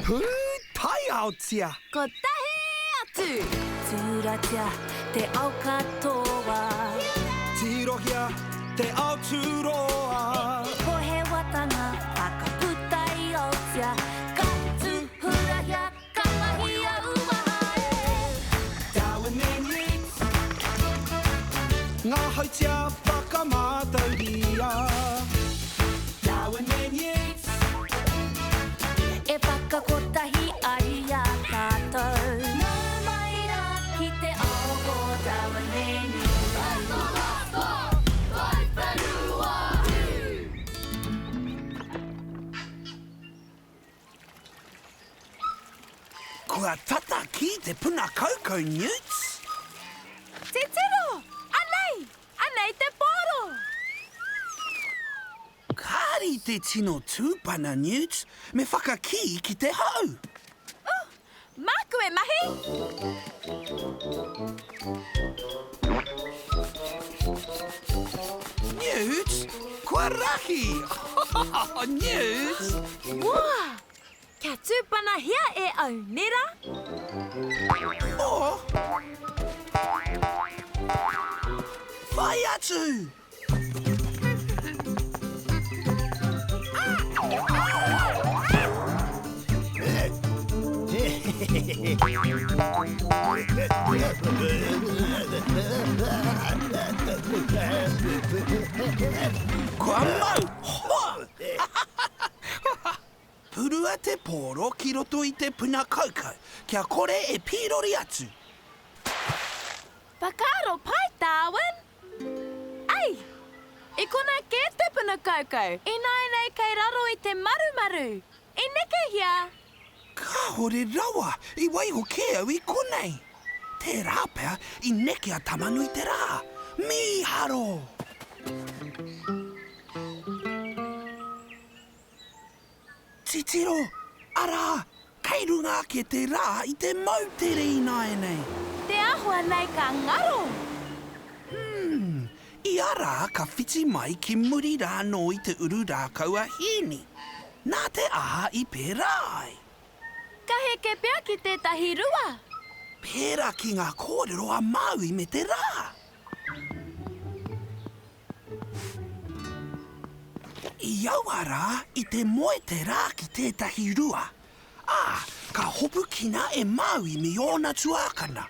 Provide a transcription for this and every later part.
Pūtaiaotia! Kotahi atu! Tūratia te ao katoa. Tirohia te ao tūroa. Pohewatanga whakaputa i Aotea. Ka tūhurahia, ka mahia uaha e. Darwin and Yeats. Ngā hautia whakamātauria. Darwin and Yeats. E whakakotahi ai i a tātou. Nau mai rā ki te ao o Darwin and Yeats. Kua tata ki te puna kaukau, Newts. Titiro! Anei! Anei te pōro! Kāri te tino tūpana, Newt, me whakakī ki te hau. Oh, māku e mahi! Newt, kua rahi! Newt! Woa! Kia tūpanahia e au, nē rā? Oh! Whai atu! Kua mau! Hoa! Purua te pōro ki roto i te puna kaukau kia kore e pīrori atu. Whakaaro pai, Darwin! Ai! I konā kē te puna kaukau, ināianei kei raro i te marumaru! I nekehia! Kāore rawa i waiho kē au i konei. Tērā pea i neke a Tamanuiterā. Mīharo! Titiro, arā, kei runga ake te rā i te moutere ināianei. Te āhua nei ka ngaro. Hmm, i a rā ka whiti mai ki muri rā anō i te uru rākau a Hīni. Nā te aha i pērā ai? Ka heke pea ki tētahi rua. Pērā ki ngā kōrero a Māui me te rā. I aua rā, i te moe te rā ki tētahi rua, ā, ka hopukina e Māui me ōna tuākana,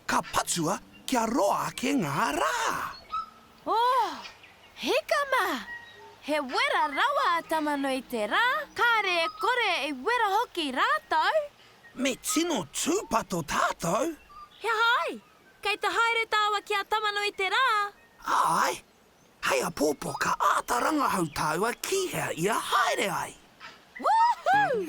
ka patua kia roa ake ngā rā. Oh, hika mā! He wera rawa a Tama-nui-te-rā, kāre e kore i wera hoki rātou! Me tino tūpato tātou! He aha ai? Kei te haere tāua ki a Tama-nui-te-rā! Āe, hei apōpō ka āta rangahau tāua ki hea ia haere ai. Woohoo!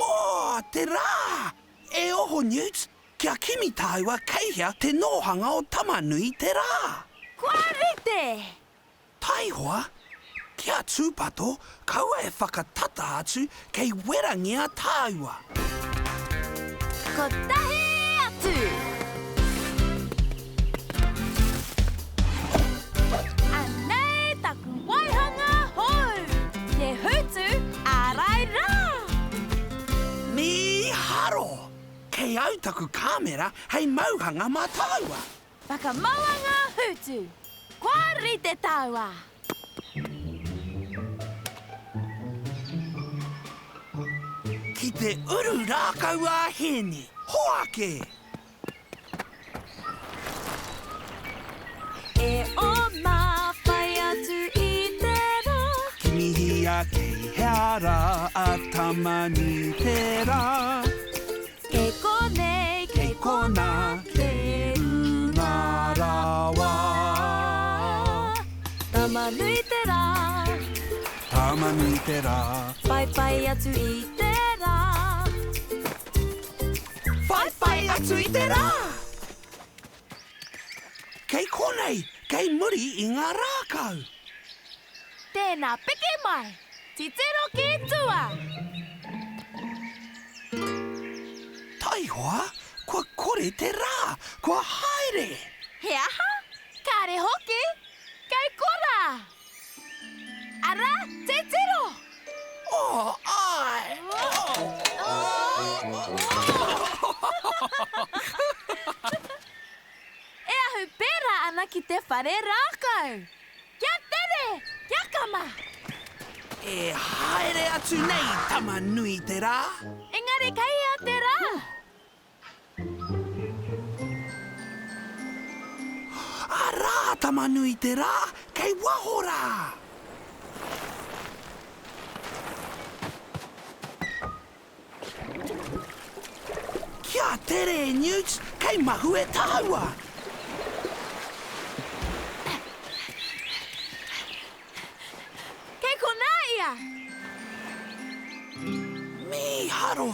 Oh, te rā! E oho, Newt, kia kimi tāua kei hea te nōhanga o Tama-nui-te-rā. Kua rite! Taihoa, kia tūpato, kaua e whakatata atu kei werangia tāua. Kotahi atu! Anei taku waihanga hou, te hūtu ārai rā! Mīharo! Kei au taku kāmera hei mauhanga mā tāua. Whakamaua ngā hūtu! Kua rite tāua! Ki te uru rākau a Hēni. Hoake! E oma whai atu i te rā. Kimihia kei hea rā a Tama-nui-te-rā. Kei konei, kei konā, kei runga rawa. Tama-nui-te-rā. Tama-nui-te-rā. Whaiwhai atu i te rā. Whaiwhai atu i te rā. Kei konei, kei muri i ngā rākau. Tēnā piki mai, titiro ki tua! Taihoa, kua kore. kore te rā, kua haere! He aha? Kāre hoki! Kei korā! Arā, titiro! Oh, āe! E ahu pērā ana ki te whare rākau! Kia tere! Kia kama! E haere atu nei tama nui te rā. Engari kei hea te rā? Arā tama nui te rā, kei waho rā! Kia tere e Newt, kei mahue tāua! Kei konā ia! Mīharo!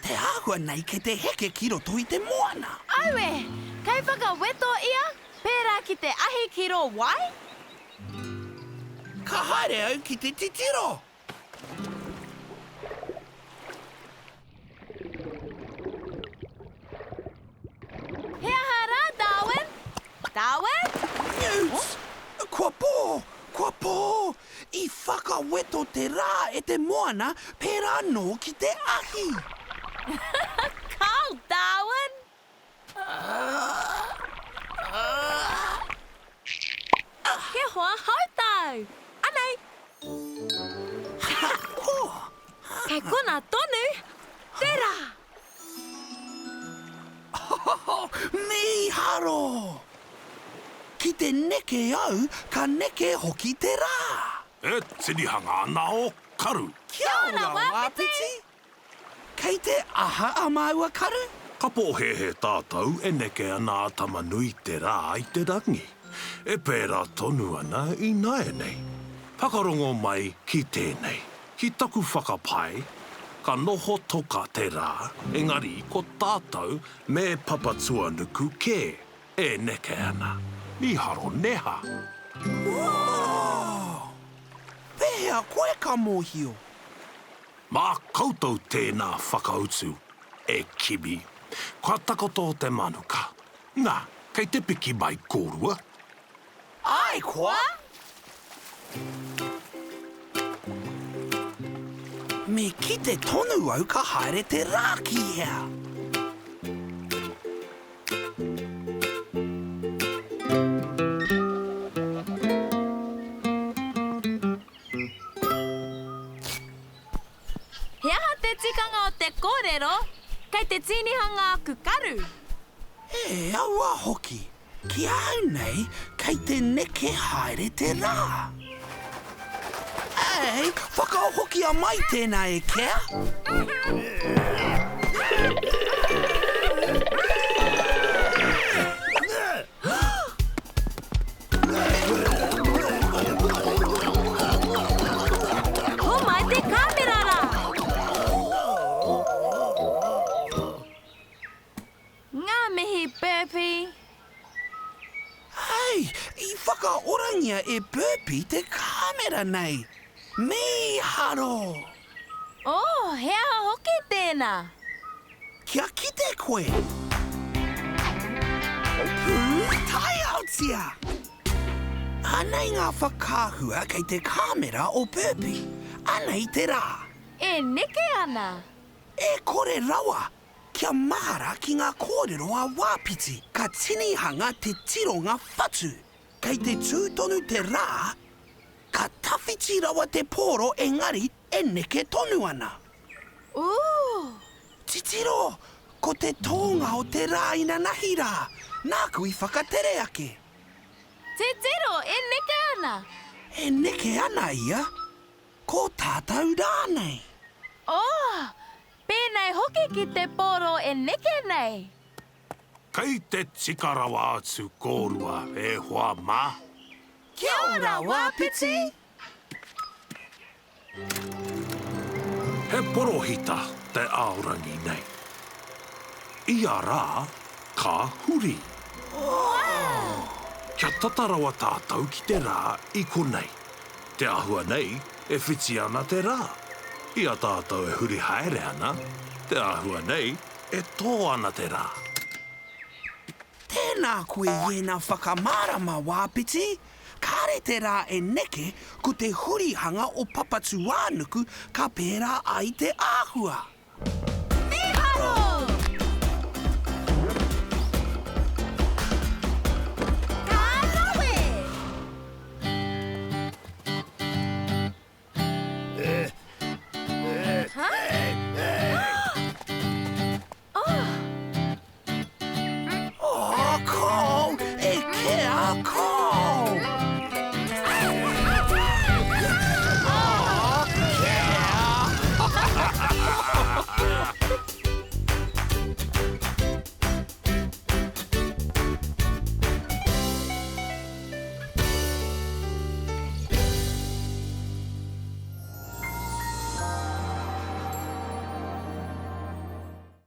Te āhua nei kei te heke ki roto i te moana. Aue! Kei whakaweto ia, pērā ki te ahi ki rō wai? Ka haere au ki te titiro. He aha rā, Darwin? Darwin? Newt! Kua pō! Kua pō! I whakaweto te rā e te moana pērā anō ki te ahi! Kāo, Darwin! He hoa hautau! Anei! Kei kona tonu te rā! Mīharo! Ki te neke au, ka neke hoki te rā! E tinihanga ana ō karu. Kia ora, Wāpiti! Kei te aha a māua karu? Ka pōhēhē tātou e neke ana a Tama-nui-te-rā i te rangi. E pērā tonu ana ināianei. Whakarongo mai ki tēnei. Ki taku whakapae, ka noho toka te rā, engari ko tātou me Papatuanuku kē e neke ana. Mīharo neha! Whoa! Pēhea koe ka mōhio? Mā koutou tēnā whakautu, e kimi. Kua takoto te manuka. Nā, kei te piki mai kōrua? Āe koa! Me kite tonu au ka haere te rā ki hea. He aha te tikanga o te kōrero, kei te tīnihanga aku karu? E aua hoki, ki a au nei, kei te neke haere te rā. Ei, whakahokia mai tēnā e Kea. Homai te kāmera rā! Ngā mihi, Burpee! Hei, i whakaorangia e Burpee te kāmera nei! Mīharo! Oh, he aha hoki tēnā? Kia kite koe! Pūtaiaotia! Anei ngā whakaahua kei te kāmera o Burpee. Anei te rā. E neke ana. E kore rawa! Kia mahara ki ngā kōrero a Wāpiti, ka tinihanga te tironga whatu. Kei te tū tonu te rā, ka tawhiti rawa te pōro engari e neke tonu ana. Ooh! Titiro! Ko te tōnga o te rā inanahi rā, nāku i whakatere ake. Titiro, e neke ana! E neke ana ia, ko tātou rānei. Oh! Pēnei hoki ki te pōro e neke nei. Kei te tika rawa atu kōrua, e hoa mā. Kia ora, Wāpiti! He porohita te aorangi nei. Ia rā, ka huri. Kia tata rawa tātou ki te rā i konei. Te āhua nei, e whiti ana te rā. I a tātou e huri haere ana, te āhua nei, e tō ana te rā. Tēnā koe i ēnā whakamārama, Wāpiti. Kāre te rā e neke, ko te hurihanga o Papatūānuku ka pērā ai te āhua.